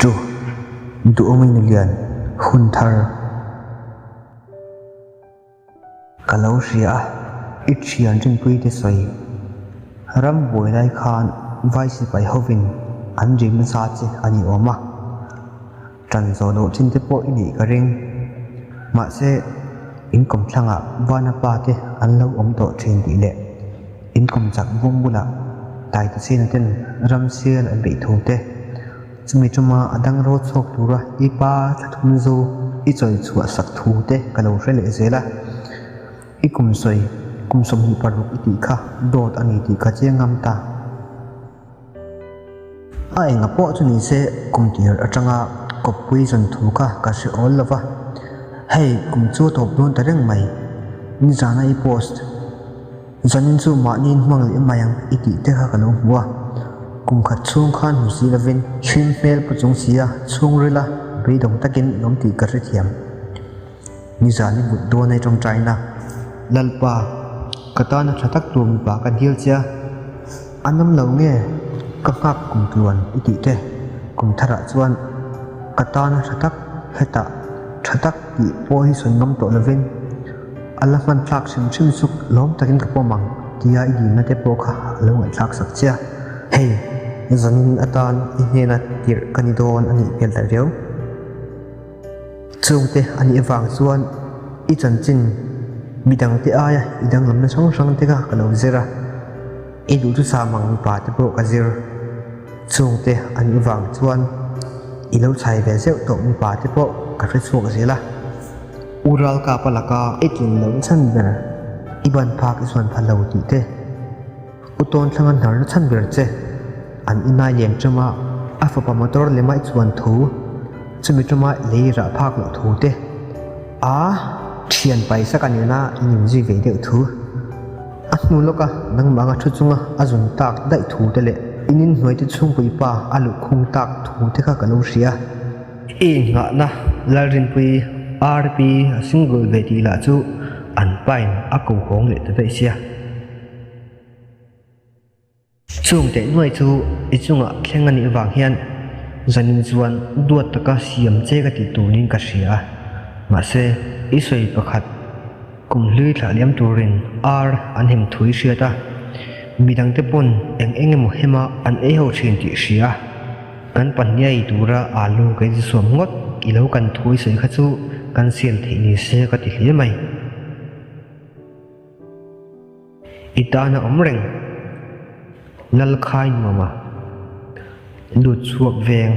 Chu duhawm in lian hun thar ka lo hria a, i thian rinpui te sawi ram buai lai khan vai sipai hovin an rim nasa che a ni awm a, tan zawh loh chin te pawh i neih ka ring. Mahse, in kawmthlangah Vana pa te an lo awm tawh thin tih leh in kawmchak vawng bulah Taitachina ten ramsial an beih thu te, Chumi tuma a dang ro chhuak tura i pa thla thum zu i chawi chhuah sak thu te ka lo hre leh zel a. I kum sawi kum 26 i tih kha dawt a ni tih ka chiang ngam ta. A enga pawh chu ni se kum tir atanga kawppui zawn thu kha ka hre awl lo va. Hei kum chu a tawp dawn ta reng mai. Nizana i post. Zanin chu mahni in hmang leh mai ang i tih te kha ka lo hmu a, kum khat chhung khan hmu si lovin hlim hmel pu chung si a chhungril a beidawng takin i awm tih ka hrethiam. Nizan i mut dawn ai tawngtaina. Lalpa, ka tana tha tak tur mipa ka dil che a, a nawm lo nge ka nghak kum tluan i tih te, kum tharah chuan ka tana tha tak hetah tha tak tih pawh hi sawi ngam tawh lovin, A la hman thlak hrim hrim chu lawm takin ka pawm ang tia i dilna te pawh kha a lo ngaihthlak sak che a. Hei, zanin atan i hnena tirh ka ni dawn a nih hmel ta riau. Chungte a nih avang chuan i chanchin midangte aia i danglamna hrang hrang te kha ka lo zir a, i duhthusam ang mipa te pawh ka zir. Chungte a nih avang chuan i lo chhai ve zeuh tawh mipa te pawh ka hre chhuak zel a. U Ralkapa laka i tlin loh na chhan ber, i ban phak i chuan pha lo tih te, U Tawnthlang a hnar na chhan ber che, an inai lian tama a fapa motor lema i chuan thu, chumi tama lei rah phak loh thu te, a thian paisa ka nena i inzui ve deuh thu, a hnu lawka nangmah anga thu chunga a zun tak daih thu te leh in inhnuaite chhungpui pa a luhkhung tak thu te kha ka lo hria. I inngahna Lalrinpui RP a single ve tih lah chu an pain a ko hawng leh ta daih sia. Chung teh nuai chu i chungah thleng a nih vang hian zanin chuan duat taka siam che ka tih turin ka hria a, mahse i sawi pakhat kum hlui thlah liam turin ar an hem thui hriat a, midangte pawn eng eng emaw hema an ei ho thin tih hria. Kan pahniai tura alu ka insuam ngawt i lo kan thu i sawi kha chu kan siam theih ni se ka ti hle mai. I tan a awm reng. Lalkhai nuama lut chhuak veng.